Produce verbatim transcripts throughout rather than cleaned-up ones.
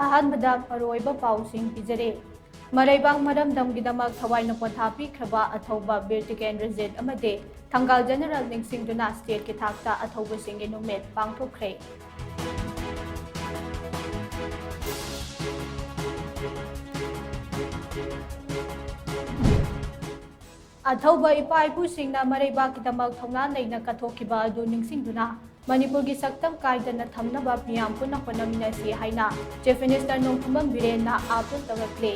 ꯑꯍꯥꯟꯕꯗ ꯃꯔꯨꯑꯣꯏꯕ ꯄꯥꯎꯁꯤꯡ ꯄꯤꯖꯔꯦ꯫ ꯃꯔꯩꯕꯥꯛ ꯃꯔꯝꯗꯝꯒꯤꯗꯃꯛ ꯊꯋꯥꯏꯅ ꯄꯣꯟꯊꯥ ꯄꯤꯈ꯭ꯔꯕ ꯑꯊꯧꯕ ꯕꯤꯔ ꯇꯤꯀꯦꯟꯗ꯭ꯔꯖꯤꯠ ꯑꯃꯗꯤ ꯊꯪꯒꯥꯜ ꯖꯦꯅꯔꯦꯜ ꯅꯤꯡꯁꯤꯡꯗꯨꯅ ꯁ꯭ꯇꯦꯠꯀꯤ ꯊꯥꯛꯇ ꯑꯊꯧꯕꯁꯤꯡꯒꯤ ꯅꯨꯃꯤꯠ ꯄꯥꯡꯊꯣꯛꯈ꯭ꯔꯦ꯫ ꯑꯊꯧꯕ ꯏꯄꯥ ꯏꯄꯨꯁꯤꯡꯅ ꯃꯔꯩꯕꯥꯛꯀꯤꯗꯃꯛ ꯊꯧꯅꯥ ꯂꯩꯅ ꯀꯠꯊꯣꯛꯈꯤꯕ ꯑꯗꯨ ꯅꯤꯡꯁꯤꯡꯗꯨꯅ ꯃꯅꯤꯄꯨꯔꯒꯤ ꯁꯛꯇꯝ ꯀꯥꯏꯗꯅ ꯊꯝꯅꯕ ꯃꯤꯌꯥꯝ ꯄꯨꯟꯅ ꯍꯣꯠꯅꯃꯤꯟꯅꯁꯤ ꯍꯥꯏꯅ Chief Minister ꯅꯣꯡꯊꯣꯝꯕꯝ ꯕꯤꯔꯦꯟꯅ ꯑꯥꯄꯤꯜ ꯇꯧꯔꯛꯂꯤ꯫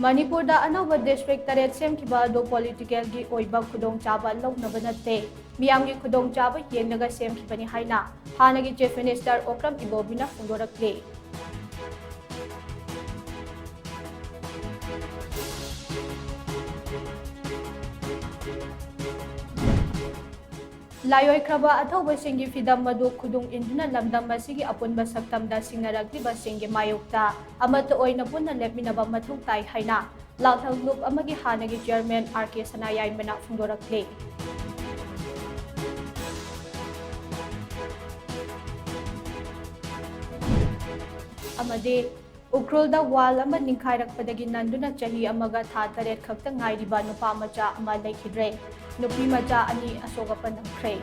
ꯃꯅꯤꯄꯨꯔꯗ ꯑꯅꯧꯕ district ꯇꯔꯦꯠ ꯁꯦꯝꯈꯤꯕ ꯑꯗꯨ political ꯒꯤ ꯑꯣꯏꯕ ꯈꯨꯗꯣꯡꯆꯥꯕ ꯂꯧꯅꯕ ꯅꯠꯇꯦ, ꯃꯤꯌꯥꯝꯒꯤ ꯈꯨꯗꯣꯡꯆꯥꯕ ꯌꯦꯡꯂꯒ ꯁꯦꯝꯈꯤꯕꯅꯤ ꯍꯥꯏꯅ ꯍꯥꯟꯅꯒꯤ Chief Minister ꯑꯣꯀ꯭ꯔꯝ ꯏꯕꯣꯕꯤꯅ ꯐꯣꯡꯗꯣꯔꯛꯂꯤ꯫ ꯂꯥꯏꯑꯣꯏꯈ꯭ꯔꯕ ꯑꯊꯧꯕꯁꯤꯡꯒꯤ ꯐꯤꯗꯝ ꯑꯗꯨ ꯈꯨꯗꯨꯡ ꯏꯟꯗꯨꯅ ꯂꯝꯗꯝ ꯑꯁꯤꯒꯤ ꯑꯄꯨꯟꯕ ꯁꯛꯇꯝꯗ ꯁꯤꯡꯅꯔꯛꯂꯤꯕꯁꯤꯡꯒꯤ ꯃꯥꯌꯣꯛꯇ ꯑꯃꯠꯇ ꯑꯣꯏꯅ ꯄꯨꯟꯅ ꯂꯦꯞꯃꯤꯟꯅꯕ ꯃꯊꯧ ꯇꯥꯏ ꯍꯥꯏꯅ ꯂꯥꯛꯊꯪ ꯂꯨꯞ ꯑꯃꯒꯤ ꯍꯥꯟꯅꯒꯤ chairman ꯑꯥꯔ ꯀꯦ ꯁꯅꯥꯌꯥꯏꯃꯅ ꯐꯣꯡꯗꯣꯔꯛꯂꯤ꯫ ꯑꯃꯗꯤ ꯎꯈ꯭ꯔꯨꯜꯗ wall ꯑꯃ ꯅꯤꯡꯈꯥꯏꯔꯛꯄꯗꯒꯤ ꯅꯟꯗꯨꯅ ꯆꯍꯤ ꯑꯃꯒ ꯊꯥ ꯇꯔꯦꯠ ꯈꯛꯇ ꯉꯥꯏꯔꯤꯕ ꯅꯨꯄꯥ ꯃꯆꯥ ꯑꯃ ꯂꯩꯈꯤꯗ꯭ꯔꯦ꯫ ꯅꯨꯄꯤ ꯃꯆꯥ ꯑꯅꯤ ꯑꯁꯣꯛ ꯑꯄꯟ ꯅꯪꯈ꯭ꯔꯦ꯫